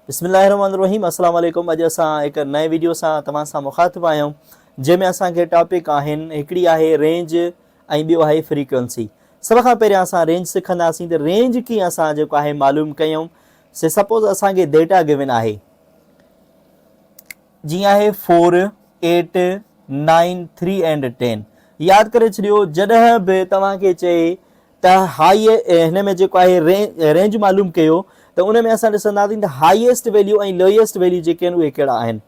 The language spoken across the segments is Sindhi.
بسم الله الرحمن الرحيم السلام عليڪم اڄ اسان هڪ نئين ويڊيو سان توهان سان مخاطب آهيون جنهن ۾ اسان کي ٽاپڪ آهن هڪڙي آهي رينج ۽ ٻيو آهي فريڪوئنسي سڀ کان پهريان اسان رينج سکنداسين ته رينج ڪيئن اسان جيڪو آهي معلوم ڪيون سي سپوز اسان کي ڊيٽا گيون آهي جيئن آهي 4 8 9 3 اينڊ 10 ياد ڪري ڇڏيو جڏهن به توهان کي چئي ته هائي هن ۾ جيڪو آهي رينج معلوم ڪيو ته ان ۾ اسان ڏسنداسين ته هائيسٽ ويليو ۽ لوئيسٽ ويليو جيڪي آهن اهي ڪهڙا آهن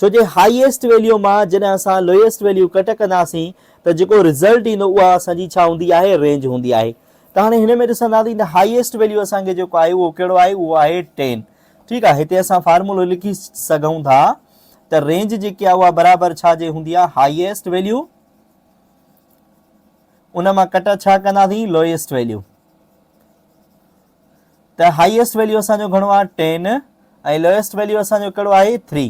ڇو جي هائيسٽ ويليو مان جڏهن اسان لوئيسٽ ويليو ڪٽ ڪنداسين ته جيڪو رزلٽ ايندو اها اسان جي ڇا هوندي آهي رينج هوندي آهي ته هاڻي هن ۾ ڏسنداسين ته هائيسٽ ويليو اسان کي جيڪو آهي اهو ڪهڙو آهي اهو آهي 10 ٺيڪ آهي هتي اسان فارمولو لکي سگهون ٿا ته رينج جيڪي آهي اها برابر ڇا جي هوندي آهي هائيسٽ ويليو ان مان ڪٽ ڇا ڪنداسين لوئيسٽ ويليو ته هائيسٽ ويليو اسان جو گهڻو آهي 10 ۽ لوئيسٽ ويليو اسان جو ڪهڙو آهي 3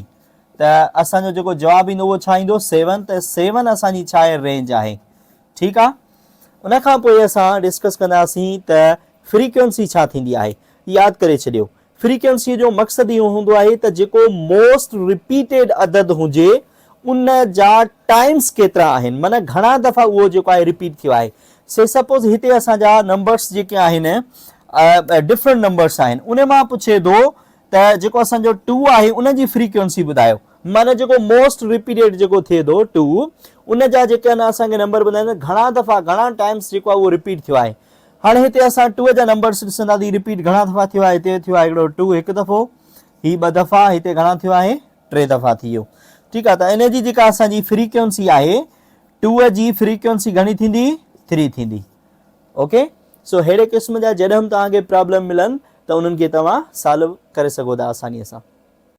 ته اسان جو جيڪو جواب ايندو اهو ڇا ايندو 7 ته 7 اسان جي ڇا آهي رينج آهي ٺيڪ آهي ان کان پوء اسان ڊسڪس ڪنداسين ته فريڪوئنسي ڇا ٿيندي آهي ياد ڪري ڇڏيو فريڪوئنسيء جو مقصد اهو هوندو آهي ته جيڪو موسٽ رپيٽيڊ عدد هجي ان جا ٽائمس ڪيترا آهن معنيٰ گهڻا دفعا اهو جيڪو آهي رپيٽ ٿيو آهي. سي سپوز هتي اسان جا نمبرس جيڪي آهن ڊفرنٽ نمبرس آهن ان مان پڇي ٿو ته جيڪو اسان جو ٽو آهي ان جي فريڪوئنسي ٻڌايو معنيٰ جيڪو موسٽ رپيٽيڊ جيڪو ٿئي ٿو ٽو ان جا جيڪي آهن اسان کي نمبر ٻڌائين گهڻا دفعا گهڻا ٽائمس جيڪو آهي اهو رپيٽ ٿيو آهي. هاڻي هتي اسان ٽو جا نمبرس ڏسنداسين رپيٽ گهڻا دفعا ٿيو آهي هتي ٿيو آهي هڪڙو ٽو هڪ دفعو هي ٻه دفعا هتي گهڻا ٿيو آهي ٽي دفعا ٿي ويو ٺيڪ آهي ته ان جي جيڪا اسان جي فريڪوئنسي آهي ٽو جي فريڪوئنسي گهڻي ٿيندي ٿري ٿيندي اوڪي سو ههڙي قسم جا جڏهن به توهان کي پرابلم ملن ته انهن کي توهان سالو ڪري سگهو ٿا آساني سان.